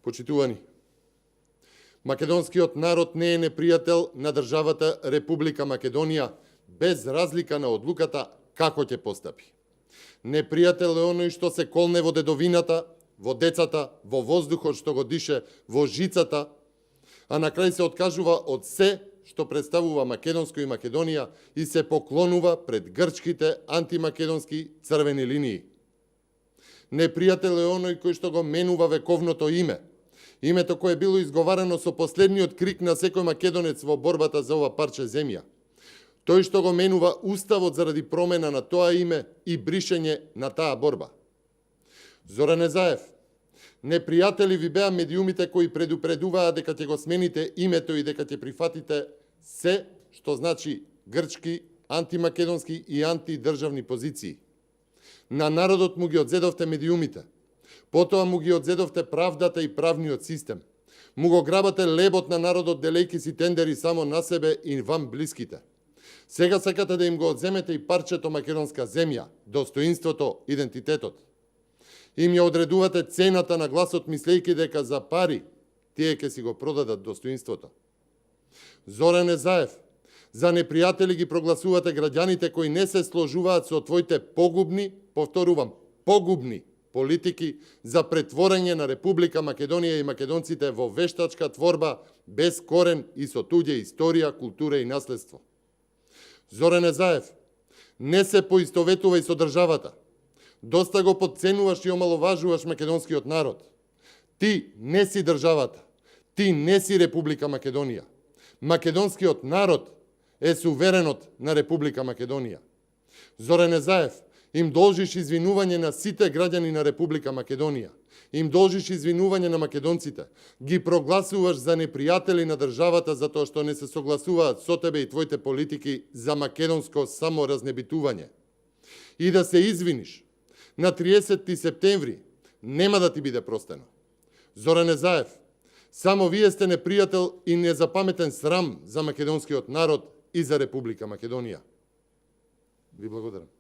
Почитувани, македонскиот народ не е непријател на државата Република Македонија, без разлика на одлуката како ќе постапи. Непријател е оној што се колне во дедовината, во децата, во воздухот што го дише, во жицата, а на крај се откажува од се што представува македонско и Македонија и се поклонува пред грчките антимакедонски црвени линии. Непријател е оној кој што го менува вековното име, името кое било изговарано со последниот крик на секој македонец во борбата за ова парче земја. Тој што го менува уставот заради промена на тоа име и бришење на таа борба. Зоран Езаев, непријатели ви беа медиумите кои предупредуваа дека ќе го смените името и дека ќе прифатите се што значи грчки, антимакедонски и антидржавни позиции. На народот му ги одзедовте медиумите. Потоа му ги одзедовте правдата и правниот систем. Му го грабате лебот на народот делејки си тендери само на себе и вам блиските. Сега сакате да им го одземете и парчето македонска земја, достоинството, идентитетот. Им ја одредувате цената на гласот, мислејќи дека за пари тие ќе си го продадат достоинството. Зоран Езаев, за непријатели ги прогласувате граѓаните кои не се сложуваат со твоите погубни, повторувам, погубни политики за претворање на Република Македонија и македонците во вештачка творба без корен и со туѓа историја, култура и наследство. Зоран Езаев, не се поистоветувај со државата. Доста го подценуваш и омаловажуваш македонскиот народ. Ти не си државата. Ти не си Република Македонија. Македонскиот народ е суверенот на Република Македонија. Зоран Езаев, им должиш извинување на сите граѓани на Република Македонија. Им должиш извинување на македонците. Ги прогласуваш за непријатели на државата затоа што не се согласуваат со тебе и твоите политики за македонско саморазнебитување. И да се извиниш на 30 септември нема да ти биде простено. Зоран Езаев, само вие сте непријател и незапаметен срам за македонскиот народ и за Република Македонија. Ви благодарам.